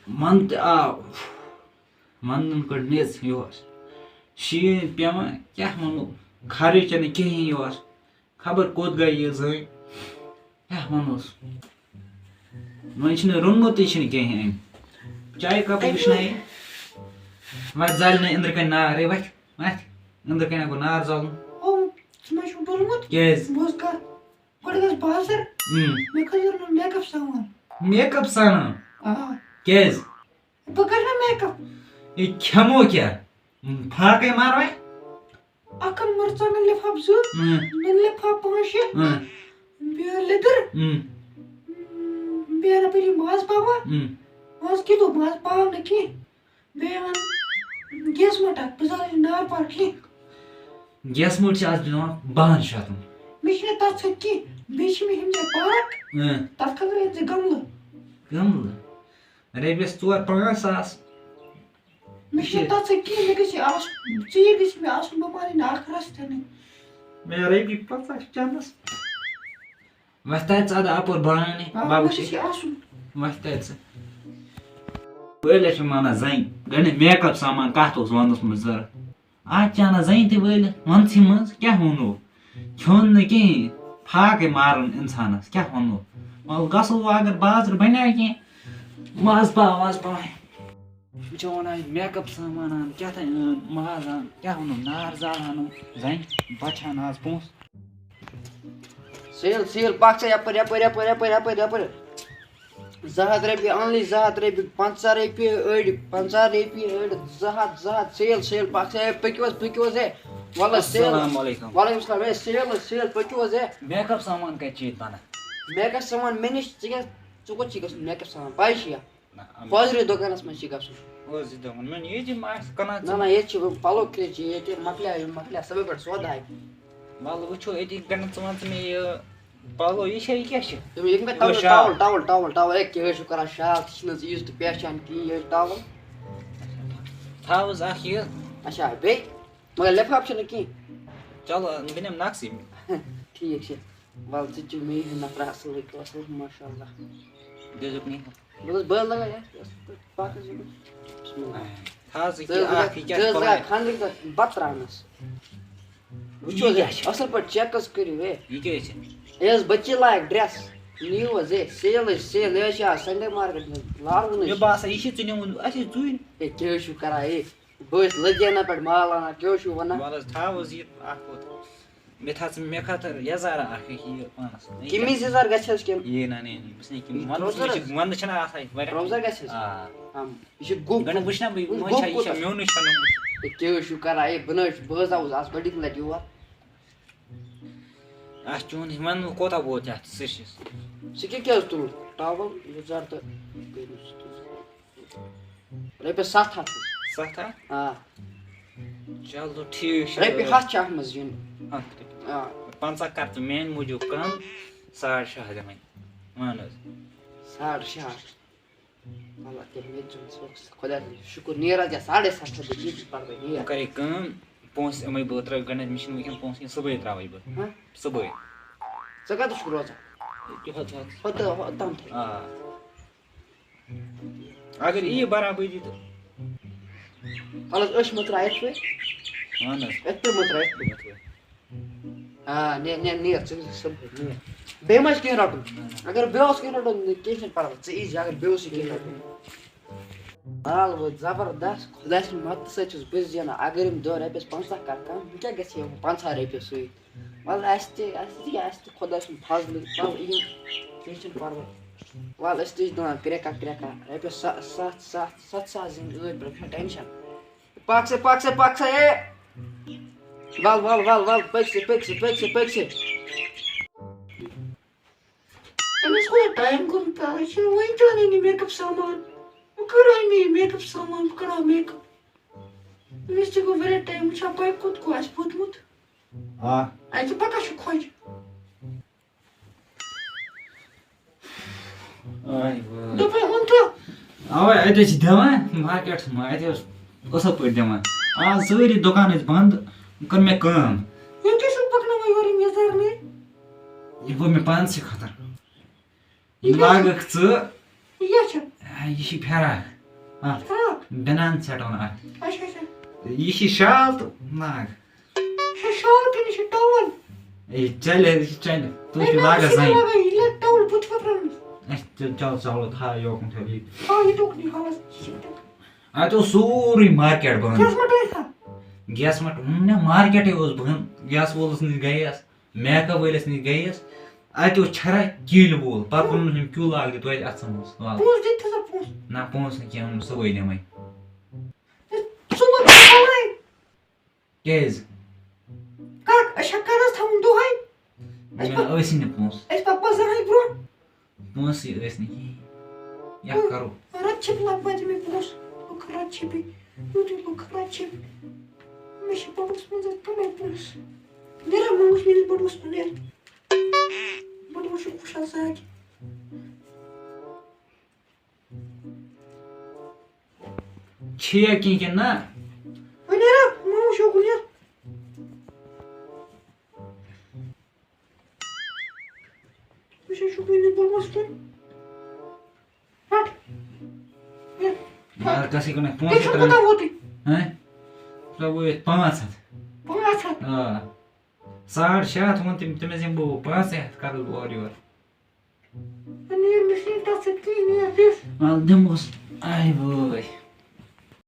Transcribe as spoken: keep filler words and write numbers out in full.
من تہِ آو، وَندَن کٔڑ میٚژ یورٕ۔ شیٖن پٮ۪وان، کیٛاہ وَنو، خرٕچ چھَنہٕ کِہیٖنۍ یورٕ۔ خبر کوٚت گٔے یہِ زٔنۍ، کیٛاہ وَنوس۔ وۄنۍ چھُنہٕ روٚنمُتٕے چھُنہٕ کِہیٖنۍ أمۍ۔ چایہِ کَپ وٕچھنَے۔ وَتھ زالہِ نہٕ أنٛدرٕ کَنۍ نار، ہے وَتھ، وَتھ۔ أنٛدرٕ کَنۍ گوٚو نار زالُن۔ او، ژٕ ما چھُکھ ڈوٚلمُت؟ کیٛازِ؟ بہٕ اوسُس کَر-، گۄڈٕ گژھ بازر۔ اۭں۔ مےٚ خٲطرٕ اوٚن مےٚ کَپ سامان۔ میک اپ سامان؟ آ۔ کیٛازِ؟ بہٕ کَرٕ نا میک اپ۔ یہِ کھٮ۪مو کیٛاہ؟ فاقے مارو ہے۔ اکھ اَن مرژٕوانٛگن لِفاف زٕ، اۭں۔ نُن لِفاف پانٛژھ شےٚ، اۭں۔ بیٚیہِ لیٚدٕر، اۭں۔ بیٚیہِ اَنہٕ بہٕ یہِ ماز پاوا، اۭں۔ ماز کِلوٗ، ماز پاو نہٕ کینٛہہ۔ بیٚیہِ اَن گیس مٔٹ اکھ، بہٕ زالہٕ یہِ نار پار ٹھیٖک۔ گیس مٔٹ چھِ آز دِوان بَہَن شَتَن۔ مےٚ چھِنہٕ تَتھ سۭتۍ کینٛہہ، بیٚیہِ چھِ مےٚ ہیٚمہِ جایہِ پارک، اۭں۔ تَتھ خٲطرٕ أنۍ زِ گملہٕ۔ گملہٕ؟ رۄپیَس ژور پانٛژھ ساس۔ مےٚ چھُنہٕ تَتھ سۭتۍ کِہیٖنۍ، مےٚ گژھِ یہِ آسُن، ژیٖرۍ گژھِ مےٚ آسُن، بہٕ مانہٕ نہٕ اَکھ رَژھ تہِ نہٕ۔ مےٚ رۄپیہِ پنٛژاہ چَنٛدَس۔ وۄتھ تَتہِ ژٕ اَدٕ اَپور بانہٕ، آ، بَبہٕ مےٚ چھِ۔ گژھِ یہِ آسُن۔ وۄتھ تَتہِ ژٕ۔ وٲلۍ چھِ وَنان زَنہِ، گۄڈٕنٮ۪تھ میک اپ سامان کَتھ اوس وَنٛدَس منٛز ضوٚرَتھ؟ آز چھِ اَنان زَنہِ تہِ وٲلِتھ وَنٛدسٕے منٛز، کیٛاہ وَنو؟ کھیوٚن نہٕ کِہیٖنۍ، فاقے مارُن اِنسانَس، کیٛاہ وَنو؟ وَلہٕ گژھو وۄنۍ اگر بازرٕ بَنیٛا کینٛہہ، ماز پاو، ماز پاو۔ وٕچھو وَنان یہِ میک اپ سامان اَن، کیٛاہ تام اَن، ماز اَن، کیٛاہ وَنو، نار زال اَنو، زَنہِ بَچہٕ ہَن آز پونٛسہٕ۔ سیل، سیل، پَکھ ژٕ یَپٲرۍ، یَپٲرۍ، یَپٲرۍ، یَپٲرۍ، یَپٲرۍ، یَپٲرۍ۔ زٕ ہَتھ رۄپیہِ only، زٕ ہَتھ رۄپیہِ، پنٛژاہ رۄپیہِ أڑۍ، پنٛژاہ رۄپیہِ أڑۍ، زٕ ہَتھ، زٕ ہَتھ، سیل، سیل، پَکھ ژٕ، ہے، پٔکِو حظ، پٔکِو حظ، ہے۔ وَلہٕ حظ، سیل۔ السلام علیکم۔ وعلیکم السلام، ہے، سیل حظ، سیل، پٔکِو حظ، ہے۔ میک اپ سامان کَتہِ چھِ ییٚتہِ بَنان؟ میک اپ سامان مےٚ نِش، ژٕ کیٛاہ، ژٕ کوٚت چھِ گژھُن میک اپ سامان؟ پَے چھِ یا؟ نہ، آ، پوزرِ دُکانَس منٛز چھِ گژھُن۔ پوزرِ دُکان۔ مےٚ ووٚن، ییٚتہِ ما آسہِ کٕنان؟ نہ، نہ، ییٚتہِ چھِ پَلو کِنہٕ چھِ ییٚتہِ مۄکلیٛاو، یِم مۄکلیٛاو صُبحٲے پٮ۪ٹھ سودا اَتہِ۔ وَلہٕ وٕچھو أتی، گۄڈٕنٮ۪تھ ژٕ وَن ژٕ مےٚ یہِ پَلو، یہِ چھا، یہِ کیٛاہ چھِ؟ دوٚپُن، یہِ چھُ مےٚ یہِ گوٚو ٹاوُل، شال۔ ٹاوُل، ٹاوُل، ٹاوُل، ہے، کیٛاہ حظ چھُو کَران شال؟ ژٕ چھِنہٕ حظ عیٖذ تہٕ پہچان کِہیٖنۍ، یہِ حظ چھُ ٹاوُل۔ تھاو حظ اَکھ یہِ۔ اچھا، بیٚیہِ؟ مگر لِفاف چھُنہٕ کِہیٖنۍ۔ چلو، بہٕ نِمہٕ نَقسٕے۔ ٹھیٖک چھُ۔ وَلہٕ، ژٕ تہِ چھُکھ مےٚ ہیوٗ نفرا، اَصٕل لٔڑکہٕ، اَصٕل، ماشاء اللہ۔ دِژٕکھ نہٕ۔ بہٕ حظ، بہٕ حظ لَگاو یَتھ، یَتھ پَتہٕ حظ یِمہٕ۔ بسم اللہ۔ تھاو ژٕ ژٕ کیٛاہ حظ اَکھ، یہِ کیٛاہ ژٕ حظ چھِ لَگاو پَلو؟ خانٛدرٕکۍ دۄہ بَتہٕ ترٛاونَس۔ وٕچھ یہِ حظ، کیٛاہ چھِ؟ اَصٕل پٲٹھۍ چیک حظ کٔرِو، ہے۔ یہِ کیٛاہ چھِ؟ ہے حظ، بَچی لایق ڈرٛٮ۪س۔ نِیِو حظ، ہے، سیل حظ چھِ سیل، یہِ حظ چھِ آز سَنڈے مارکیٹ منٛز لارُن حظ۔ مےٚ باسان، یہِ چھِ ژےٚ نیوٗمُت، اَسہِ چھِ ژوٗرِ۔ ہے، کیٛاہ حظ چھُو کَران، ہے؟ بہٕ ٲسۍ لٔدیانہ پٮ۪ٹھ مال اَنان، کیٛاہ حظ چھُو وَنان؟ وَلہٕ حظ، تھاو حظ یہِ اَکھ ہُتھ۔ مےٚ تھاو ژٕ مےٚ خٲطرٕ یَزارا اَکھ یہِ پانَس۔ قمیٖض یَزار گژھِ حظ کِنہٕ؟ یے نہ، نہ، نہ، بہٕ چھُس نہٕ قمیٖض۔ یہِ وَنٛدَس منٛز ٹرٛاوزَر چھِ، حظ؟ وَنٛدَس چھِنہ آسان یہِ واریاہ۔ ٹرٛاوزَر گژھِ حظ؟ آ۔ آ، یہِ چھُ گُپ۔ گۄڈٕ وٕچھ نہ بہٕ، یہِ گُپ وۄنۍ چھا، یہِ چھا کوٗتاہ؟ میونُے چھا نوٚمُت؟ ہے، کیٛاہ حظ چھُو کَران؟ ہے، بہٕ نہ حظ چھُس، بہٕ حظ آوُس آز گۄڈٕنِکہِ لَٹہِ یور۔ اَتھ چون یہِ وَنہٕ کوتاہ ووت یَتھ سِرسِس؟ سُہ کیٛاہ، کیٛاہ حظ تُل؟ ٹاوَل یَزار تہٕ رۄپیَس ستھ ہَتھ۔ ستھ ہَتھ؟ آ۔ چلو ٹھیٖک چھُ۔ رۄپیہِ ہَتھ چھِ اَتھ منٛز یِن۔ ہَتھ رۄپیہِ۔ آ۔ پنٛژاہ کَر ژٕ میٛانہِ موٗجوٗب کَم، ساڑ شےٚ ہَتھ دِمَے۔ وَن حظ۔ ساڑ شےٚ ہَتھ۔ وَلہٕ کیٛاہ، مےٚ تہِ چھُنہٕ سُہ، خۄدایَس کُن شُکُر، نیر حظ یا ساڑے ستھ ہَتھ دِ، یہِ تہِ پَرواے، نیر۔ بہٕ کَرے کٲم، پونٛسہٕ یِمَے بہٕ ترٛٲوٕ گۄڈٕنٮ۪تھ، مےٚ چھِنہٕ وٕنکٮ۪ن پونٛسہٕ کِہیٖنۍ، صُبحٲے ترٛاوَے بہٕ۔ ہہ؟ صُبحٲے۔ ژٕ کَتَس چھُکھ روزان؟ ییٚتہِ حظ، حظ۔ ہُتہِ، ہُتھ تام تھٲے۔ آ۔ اگر یی برابری تہٕ۔ وَلہٕ حظ، أسۍ مہ ترٛاو یِتھ پٲٹھۍ۔ اَہَن حظ۔ یِتھ پٲٹھۍ مہ ترٛاو یِتھ پٲٹھۍ۔ آ، نیر، نیر، نیر، ژٕ گژھ صُبحٲے، نیر۔ بیٚیہِ ما چھِ کینٛہہ رَٹُن؟ اگر بیٚیہِ اوس کینٛہہ رَٹُن، کینٛہہ چھِنہٕ پَرواے، ژٕ یی زِ، اگر بیٚیہِ اوس کینٛہہ رَٹُن۔ مال ووت زبردست، خۄداے سٕنٛدِ مدتہٕ سۭتۍ چھُس بہٕ زینان۔ اگر یِم دَہ رۄپیَس پنٛژاہ کَرٕ کَم، وۄنۍ کیٛاہ گژھِ ہے پنٛژاہ رۄپیَس سۭتۍ؟ وَلہٕ اَسہِ تہِ، اَسہِ تہِ، اَسہِ تہِ خۄداے سُنٛد فضلہٕ، وَلہٕ یِم، کینٛہہ چھُنہٕ پَرواے۔ وَلہٕ أسۍ تہِ چھِ دِوان کرٛٮ۪کھا، کرٛٮ۪کھا، رۄپیَس سا-، سَتھ، سَتھ، سَتھ ساس زیٖنۍ ٲدۍ پٮ۪ٹھ، چھُنہٕ ٹٮ۪نشَن۔ پَک سا، پَک سا، پَک سا، اے۔ وَل، وَل، وَل، وَل، پٔکۍ سا، پٔکۍ سا، پٔکۍ سا، پٔکۍ سا۔ أمِس کوٗتاہ ٹایم گوٚمُت، یہِ چھُنہٕ وٕنہِ تہِ اَنٲنی میک اپ سامان۔ وۄنۍ کَرو أمۍ یہِ میک اپ سامان، بہٕ کَرو میک اپ۔ أمِس تہِ گوٚو واریاہ ٹایم، وٕچھان پَے کوٚت گوٚو آسہِ ووتمُت۔ آ۔ اَتہِ پَکان چھُ خۄجہِ۔ آے وٲے۔ دوٚپمَے اوٚن تہٕ۔ اَوَے اَتہِ ٲسۍ دِوان مارکیٹَس منٛز، اَتہِ اوس اَصٕل پٲٹھۍ دِوان۔ آز سٲری دُکان ٲسۍ بنٛد، کٔر مےٚ کٲم۔ ییٚتہِ ٲسِو پَکناوان یورٕ یِم یَزارنٕے۔ یہِ گوٚو مےٚ پانسٕے خٲطرٕ۔ یہِ کیٛاہ چھُ؟ لاگَکھ ژٕ۔ یہِ کیٛاہ چھُ؟ آ، یہِ چھِ فراک۔ اَتھ ہاں۔ بنان سیٹ وَنان اَتھ۔ اچھا اچھا۔ یہِ چھِ شال تہٕ ناگ۔ یہِ چھا شال کِنہٕ یہِ چھِ ٹاوَل؟ یہِ چلہِ، یہِ چلہِ۔ تُہۍ ہے، چھِو نہ، لاگان یہِ چھِ زَنہِ۔ لاگان، یہِ لَگہِ ٹاوَل بُتھِ پھٔٹراونَس۔ اَسہِ تہِ چل، چلو، تھاو یوکُن تھٲو یہِ۔ آ، یہِ توٚک نہٕ حالَس، یہِ چھِ ٹوٚک۔ اَتہِ اوس سورُے مارکیٹ بنٛد۔ گیس مَٹٲے تھا۔ گیس مَٹ، نہ، مارکیٹٕے اوس بنٛد۔ گیس وولَس نِش گٔیَس، میک اپ وٲلِس نِش گٔیَس۔ اَتہِ اوس چھَرا کِلۍ وول۔ پَتہٕ ووٚنُن أمۍ، کیٛوٗ لاگ دِ توتہِ اَتھ ژھٕنُس۔ وَلہٕ۔ پونٛسہٕ دِتھ تھَسا پونٛسہٕ۔ نہ، پونٛسہٕ نہٕ کینٛہہ، ووٚنُن، صُبحٲے دِمَے۔ ژٕ وَن ژٕ وَنَے۔ کیٛازِ؟ کَک، أسۍ چھا قرض تھاوُن دۄہَے؟ مےٚ ٲسی نہٕ پونٛسہٕ۔ أسۍ پَکو زَنٛگَے برٛونٛہہ۔ پونٛسہٕ ٲسۍ نہٕ کِہیٖنۍ۔ یا کَرو۔ رَتہٕ چھِ لَگ بَگ دِمے پونٛسہٕ۔ لُکھ رَتہٕ چھِ بیٚیہِ۔ یُتُے لُکھ رَتہٕ چھِ۔ مےٚ چھِ بَٹوَس منٛز اَتھ کَمٕے پونٛسہٕ۔ نیرا مۄنٛگُس میٛٲنِس بَٹوَس کُن، نیر۔ بَٹوَس چھُ خۄشحال سۭتۍ۔ چھِیا کِنہٕ کِنہٕ نہ؟ وۄنۍ نیرا، مۄنٛگُس یوکُن نیر۔ وٕچھ، یہِ چھُ میٛٲنِس بَٹوَس کُن۔ رَٹ۔ نیر۔ مگر کَسٕے کُن تیٚلہِ پونٛسہٕ چھُ ترٛاوٕنۍ۔ کوٗتاہ ووتُے؟ ہہ؟ سۄ وٲتۍ پانٛژھ ہَتھ۔ پانٛژھ ہَتھ۔ آ۔ ساڑ شےٚ ہَتھ ووٚن تٔمۍ، تٔمِس دِمہٕ بہٕ پانٛژَے ہَتھ، کَرٕ بہٕ اورٕ یورٕ۔ نیر، مےٚ چھُنہٕ تَتھ سۭتۍ کِہیٖنۍ، نیر، دِس۔ وَلہٕ دِمہوس۔ آے وٲے۔